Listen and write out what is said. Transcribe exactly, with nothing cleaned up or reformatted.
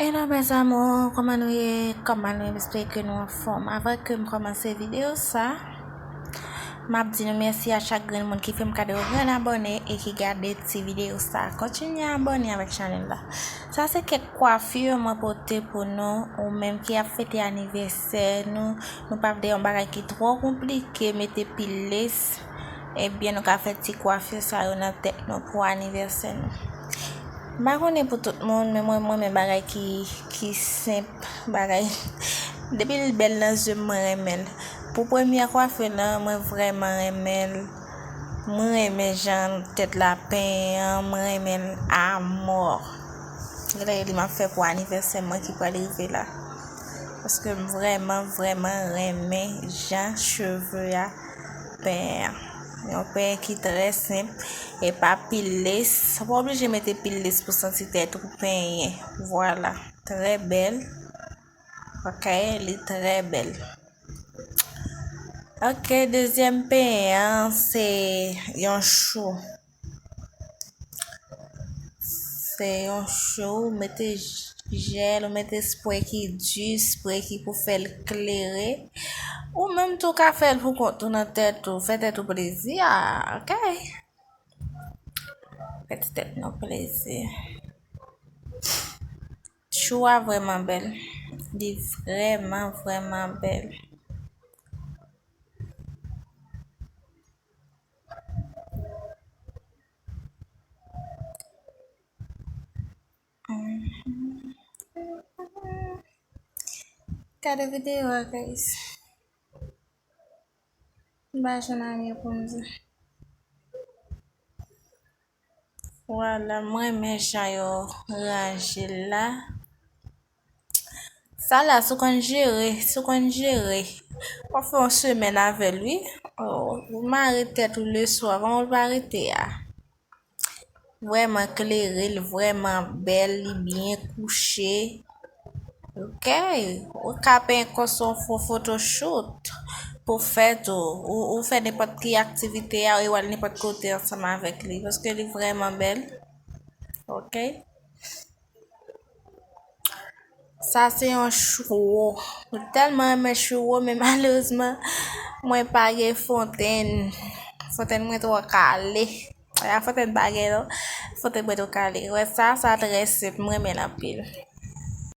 Hello mes amours, kòman nou ye? Kòman nou ye? M espere ke nou anfòm. Avan ke m kòmanse videyo sa, m ap di nou mèsi a chak grenn moun ki fè m kado yon grenn abòne e ki gade ti videyo sa. Kontinye abòne avèk chanèl la. Sa se kèk kwafi mwen pote pou nou, ou menm ki ap fete anivèsè nou. Nou pa vle yon bagay ki twò konplike, mete pil lace. Ebyen, nou ka fè ti kwafi sa yo nan tèt nou pou anivèsè nou. M pa konnen pou tout moun, men mwen, mwen renmen bagay ki, ki senp, bagay. Depi l bèl nan zye m, mwen renmen l. Pou premyè kwafi lan, mwen vrèman renmen l. Mwen renmen jan tèt la penyen an, mwen renmen l amò. Genlè li m ap fè pou anivèsè mwen ki pral rive la. Paske m vrèman, vrèman renmen jan cheve a penyen an. Yon penyen ki trè senp e pa pil lace. Ou pa oblije mete pil lace pou santi tèt ou penyen. Vwala. Trè bèl. Ok, li trè bèl. Ok, dezyèm penyen an, se yon chou. Se yon chou, ou mete j-, jèl, ou mete spray ki di, spray ki pou fè l klere. Ou menm tou ka fè l pou kont ou nan tèt ou, fè tèt ou plezi a, ok? Fè ti tèt nou plezi. Chou a vrèman bèl. Li vrèman, vrèman bèl. Mhm. Gade videyo a, guys. M pa janm anyen pou m di. Vwala, mwen renmen jan yo ranje l la. Sa la, si w konn jere, si w konn jere, w ap fè yon semèn avè l, wi. Oh, ou mare tèt ou leswa, kòman w pa rete a? Vrèman klere, li vrèman bèl, li byen kouche. Ok, ou ka penyen kò w fè yon fo-, photoshoot pou fèt ou, ou, ou fè nenpòt ki aktivite a, ou al nenpòt kote ansanm avèk li, paske li vrèman bèl. Ok. Sa se yon chou. Mwen tèlman renmen chou, men malerezman, mwen pa gen fontenn. Fontenn mwen twò kale. A, fontenn pa gen non. Fontenn mwen twò kale. Wè sa, sa trè senp, mwen renmen l anpil.